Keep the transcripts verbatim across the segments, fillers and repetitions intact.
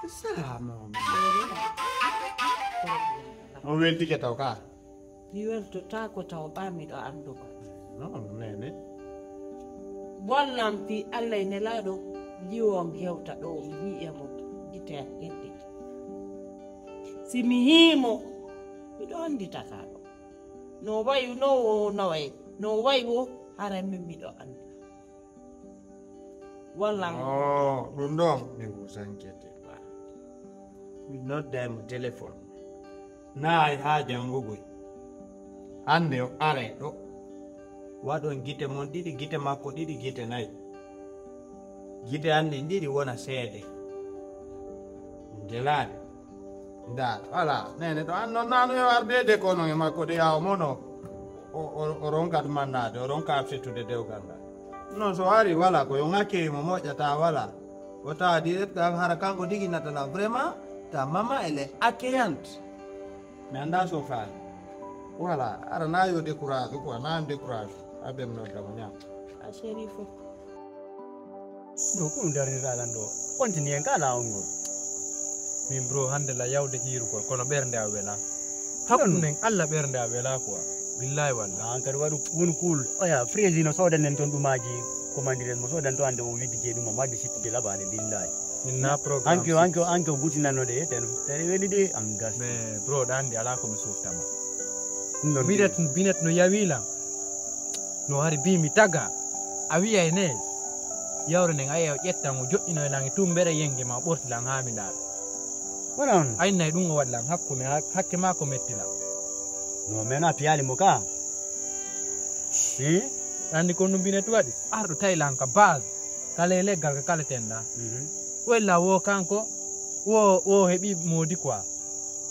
Salamo. O weltike taw ka? Mi weltotaako taw ɓaa miɗo anndugo. Non, nene. Wallam fii Allah e Nelaaɗo, jiwon hewta ɗo, mi yi'e mo gite an ɗiɗi. Si mi yii mo, miɗo anndita ka ɗo. No wayi, no o, no wayi, no wayi o, haray min miɗo annda. Wallam. Oh, ɗum ɗon mi wusankete ba. Mi nodday mo telefon. Naay haa janngugoy. Hannde o aray ɗo. Waɗon gite mon ɗiɗi, gite makko ɗiɗi, gite nayi. Gite an ɗin ɗiɗi wona seede. Jelaade. Ndaa, voilà, nene ɗo an non nano yo ardeede ko non e makko de yawo mono. O, o, o ronkat mannaade, o ronka fettude dewgal ngal. Non so ari wala ko yo ŋakke mo moƴƴata wala. O tawa direct kan hara kanko tigi natala vraiment ta mama elle est accueillante. Mi annda so faali. Voilà, ara na yo décourage quoi, na décourage. Abem no damo ñam. A Sherifo. No ko ɗum darnirɗaa lan ɗo? Continue en kala on ngol. Min bro, hannde la yawde hiirugol, kono ɓernde a wela. Hakkunden Allah ɓernde a wela quoi. Billahi wallahi. An kadi waɗu kun cool. Oya, Frezi no sodan nen ton ɗumaji. Commandires mo sodan to ande o widdi je ɗum o maddi sitti de labaɗe billahi. Min na programme. Anke o, anke o, anke o gutinanno de, ten, ten weli de, an gas. Mais bro, ɗa anndi alaa ko mi suuftama. Ɗum ɗon Binet, binet no yawi lan. No hari bi mi taga. A wi'ay ne. Yawre nden a yi'ay o ƴetta mo joƴƴino e lan e tumbere yenge ma o ɓorti lan haa mi ndaara. Wala on. Ay nay ɗum o waɗi lan hakkunde hak-, hakke maa ko metti lan. No men a piyaali mo ka. Hi? Anndi ko ɗum binet waɗi? Arɗo tawi lan ka base. Kala e leggal ka kala tenɗa. Mhm. Wella wo kanko, wo, wo heɓi moodi quoi.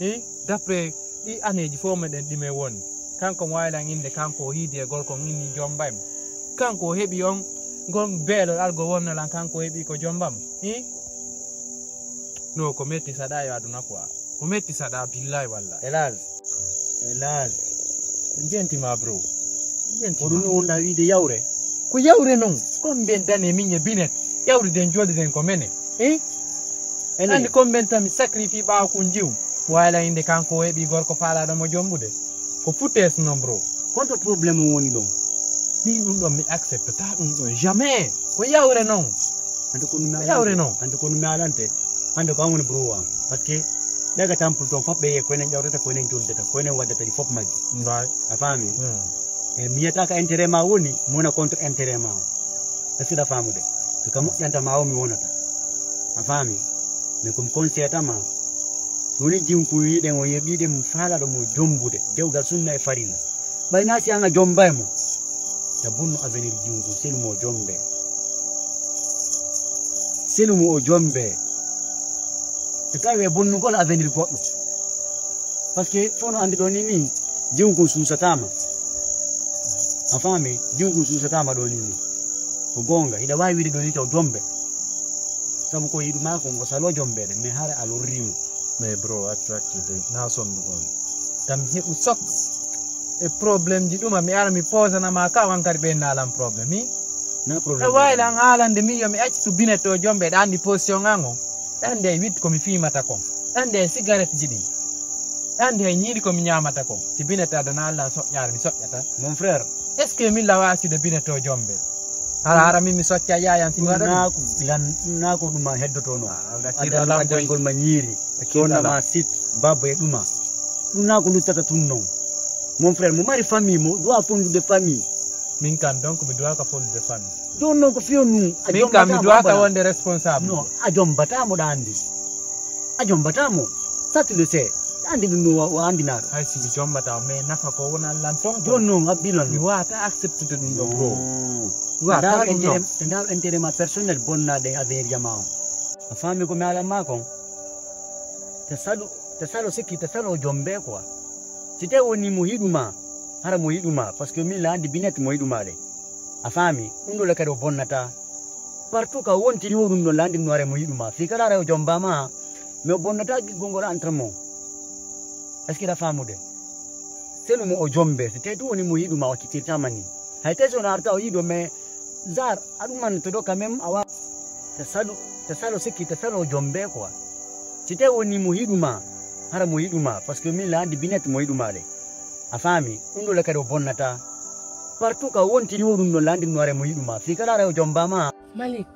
Hi? D'après ɗi aneeji fof meɗen ɗi men woni. Kanko mo waylan innde, kanko o hiidi e gorko on inni jombay mo. Kanko o heɓi on, ngon beelol algo wonno lan, kanko o heɓi ko jomba mo. Hi? No, ko metti saɗa e aduna quoi. Ko metti saɗa, billahi wallahi. Hélas. Hélas. Ko jentima, bro. Ko jentima. Ko ɗum wonɗa wiide yawre? Ko yawre non. Kon mbiyen dane min e binet. Yawriden joliden ko mene. Eh? Enen. Anndi kon mbiyen tan mi sacrifice ɓaawo kun jiw. Wayla innde kanko o heɓi gorko faalaɗo mo jombude. Ko foutaise non, bro. Konto problème o woni ɗon? Min ɗum ɗon mi accepte ta ɗum ɗon. Jamais. Ko yawre non. Hande ko ɗum Ko yawre non. Hande ko ɗum mi alante. Hande ko an woni bro am. Parce que daga temple ton fop ɓe ye ko enen ƴawtata, ko enen joldata, ko enen waddata ɗi fop majji. Mbay. A faami? Hmm. E mi yiyata ka intérêt ma woni, mi wona contre intérêt ma o. Est-ce que ɗa faamude? Ko ka moƴƴanta ma o mi wonata. A faami? Mais comme conseil tama, so woni jinku wiɗen o yeɓiɗen mo faalaɗo mo jombude, dewgal sunna e farilla. Ɓay na si an a jomba e mo. Ta bonnu avenir jinku, selu mo o jombe. Selu mo o jombe. E tawi e bonnugol avenir goɗɗo. Parce que fof no andi ɗo ni ni, jinku suusatama. A faami? Jinku suusatama ɗo ni ni. Ko goonga, hiɗa waawi wiide ɗo ni taw jombe. Sabu ko yiɗu maa kon ko salo jombeɗe, mais hara a lorrimo. Mais bro, accu accu de, na sondu kon. Tam heɓu sok. E problème ji ɗuma, mi ara mi posana ma ka, wan kadi ɓe nalan problème, hi? Na problème. E wawi lan haalande min yo mi accu binet o jombe, ɗa andi position an o. Ɗa andi ay wit ko mi fimata kon. Ɗa andi ay cigarette ji ɗin. Ɗa andi ay ñiiri ko mi ñamata kon. Si binet adana Allah soƴƴaare mi soƴƴata. Mon frère. Est-ce que min lawa accude binet o jombe? Hara, hara min mi socca yayan si mi waɗa ɗum. Naa ko lan, naa ko ɗum a heddoto no. Ah, a adda ɗum a jangol ma ñiiri. Kiirɗa coona lan. Ma sit, baba e ɗuma. Ɗum naa ko luttata tun non. Mon frère, mo mari famille, mo doit fondude famille. Min kan, donc, mi doit ka fondude famille. Ɗum non ko fiyo nu. A min kan, mi jombata doit mo ka bana. Wonde responsable. Non, a jombata mo ɗa andi. A jombata mo. Sattude se. Ɗa andi ɗum no wa, wa andinaaɗo. Hay si mi jombata o, mais nafa ko wona lan ton ko. Ɗum non, a bilan. Mi wata acceptude ɗum ɗo, bro. Non. Wa, ndaw tawa ɗum intérêt, ɗon. Ndaw intérêt ma personnel bonnaɗe affaire jama on. A faami ko mi alan ma kon? Te saɗu, te saɗo sikki, te saɗo jombe quoi. Si te woni mo yiɗuma, hara mo yiɗuma, parce que min la andi binet mo yiɗuma de. A faami? Ɗum ɗo le kadi o bonnata. Partout ka wontiri o ɗum ɗo la andi no hara mo yiɗuma. Fi kala hara o jomba ma, mais o bonnata giggol ngol entre mo. Est-ce que ɗa faamude? Selu mo o jombe, si te tu woni mo yiɗuma o kitirtama ni. Hay te so na arta o yiɗo, mais Zar, aɗum man to ɗo quand même, awa. Te saɗu, te saɗo sikki, te saɗo jombe quoi. Si tawi woni mo yiɗu ma, hara mo yiɗu ma, parce que min la andi Binet mo yiɗu ma de. A faami, ɗum ɗo la kadi o bonnata. Partout ka wontiri o ɗum ɗo la andi ɗum hara mo yiɗu ma. Fii kala hara o jomba ma. Malik,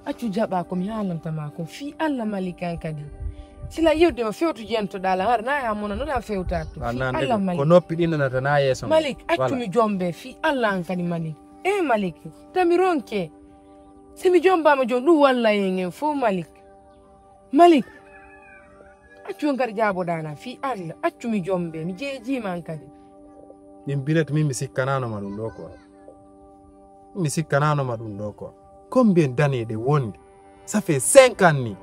accu jaɓa ko mi haalanta ma ko. Fii Allah Malik an kadi. Sila yewde ma fewtu jentoɗa la hara na ya mona no da fewta to. Fii Allah Malik. Ko noppi ɗin nanata na yeeso. Malik, accu mi jombe. Fii Allah an kadi Malik. Eh Malik, tami ronke. Si mi jombama jon ɗum walla en en fof Malik. Malik, accu on kadi jaaboɗa na fii Allah, accu mi jombe, mi jeejiima an kadi. Ɗin Binet min mi sikkanano ma ɗum ɗo quoi. Mi sikkanano ma ɗum ɗo quoi. Combien d'années ɗe wondi? Ça fait cinq ans ni.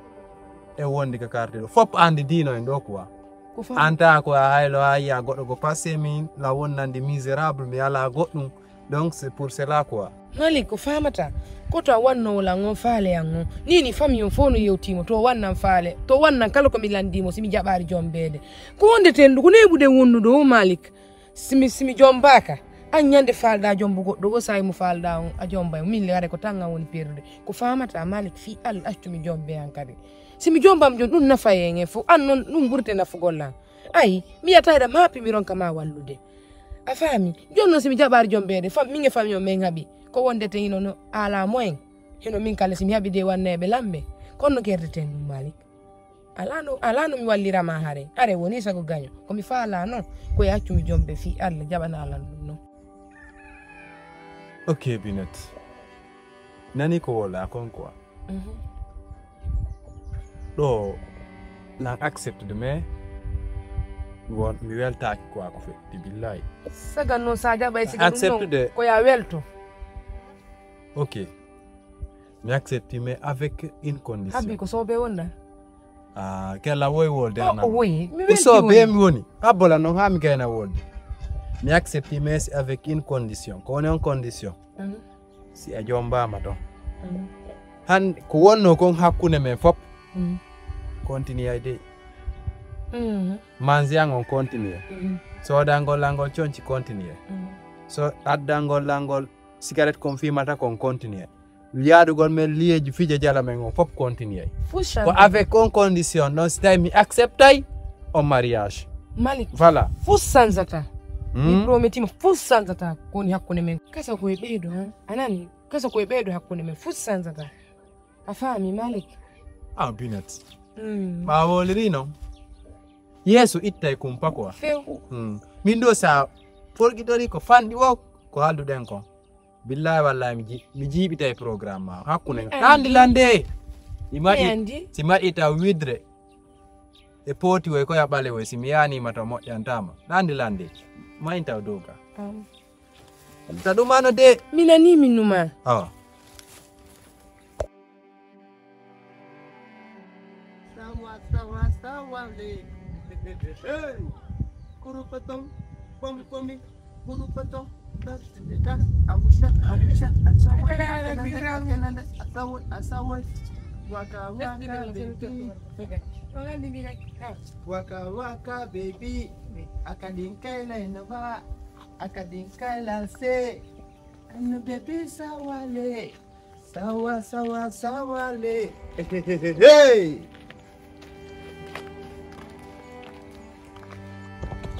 E wondi ka quartier ɗo. Fop andi dino en ɗo quoi. Ko fam- Anta ko a haylo a yiya goɗɗo ko passé min la wonnande misérable mi ala goɗɗum. Donc c'est pour cela quoi. Malik ko famata ko to a wannowo lan on faale an on. Ni ni famille on fof no yewtimo to wannan faale to wannan kala ko mi landimo si mi jaɓaari jombeede. Ko wonde tendu ko neɓude wonnude o Malik. Si mi si mi jombaka an ñande falɗa jombo goɗɗo o sayi mo falɗa on a jombay min le hare ko tan an woni perdude. Ko famata Malik fii Allah accu mi jombe an kadi. Si mi jombam jon ɗum nafa en e fof an noon ɗum ɓurte nafugol lan. Ayi mi yata eɗa maapi mi ronka ma wallude. A faami? Jooni noon si mi jaɓaari jombeede fam min e famille o min haɓi ko wonde te hino no ala moyen. Hino min kala si mi haɓi de wanneeɓe lamɓe kono no gerdeten ɗum Malik. Ala no ala no mi wallira ma hare hare woni sago gaño ko mi faala noon. Ko yaccu mi jombe fii Allah jaɓana lan ɗum noon. Ok Binet. Nani ko wola kon quoi. Ɗo lan accepte de mais mi won mi weltaki quoi ko fetti billahi. Sagan noon sa jaɓay siga ɗum accepte noon de ko ya welto. Ok. Mi accepte mais avec une condition. Habbi ko sobe wonda. Ah kella woy wolde. Oh woy mi welti. Sobe mi woni. Abbola noon ha mi gayna wolde. Mi accepte mais avec une condition ko woni on condition. Si a jombama ɗon han ko wonno kon hakkunde men fop. Continue de. Manzi an on continue. Sodangol langol conci continue. So addangol langol sigaret kon fimata kon continue. Yaadugol men liyeji fija jala men on fop continue. Ko avec on condition non si tawi mi acceptay on mariage. Malik. Voilà. Fus sanzata. Mi promettima fus sanzata koni hakkunde men. Kasa koye ɓeydo han anani. Kasa koye ɓeydo hakkunde men fus sanzata. A faami Malik. A Binet. Ɓa woliri non. Yeeso ittay kumpa quoi. Few. Min ɗo sa forqitori ko fanɗi o ko halduɗen kon. Billahi wallahi mi ji mi jiiɓitay programme ma hakkunde. Andi lande. Imaɗi si maɗi taw widre. E pooti woy koya ɓale woy si mi yanima taw moƴƴantama. Ɗandi lande. Mayin taw doga. Ta ɗumano de. Mi nani min numa. Awa. Sawa sawa sawa le. Hey. Kurupatom pom pomi. Kurupatom. Amusha amusha asawa. Asawa asawa. Waka waka baby. Waka waka baby. Akadin kaila inova. Akadin kaila se. Anu baby sawa le. Sawa sawa sawa le. Hey.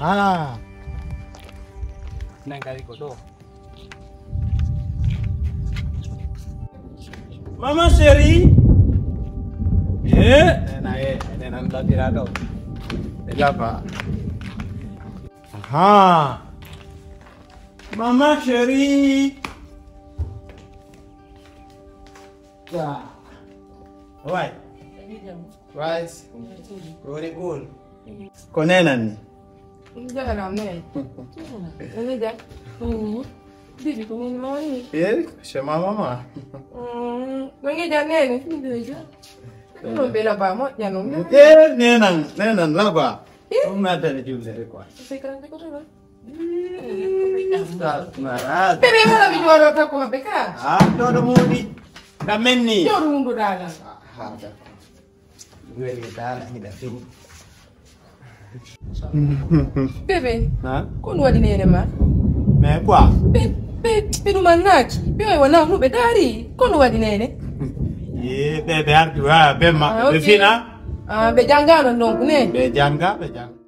Ah. Nan kadi ko ɗo. Mama chérie. Eh, nena eh, nena ndabira ɗo. Laba. Aha. Mama chérie. Ah. Why? Why? Woni cool. Ko nenan ni. Jaram ne. Ene ja. Bibi ko min moni. Eh, c'est ma maman. Mm, ko ngi ja nene. Bibi ja. Non be la ba mo ja non. Eh, nenan, nenan la ba. Ɗum naatani julde de quoi. Bebe wala mi jooɗo takko maɓɓe ka. Ah, ɗoɗo moodi. Ka menni. Jooɗo wunduɗa lan. Ah, d'accord. Weli dala hiɗa fini. Bebe. Ha? Ko no waɗi nene ma? Mais quoi? Be be be ɗuma naaki. Be wona no ɓe daari. Ko no waɗi nene? Ye be be arti wa be ma. Ah, be fina. Ah, ɓe janngaano donc, ne? Ɓe jannga, ɓe jannga.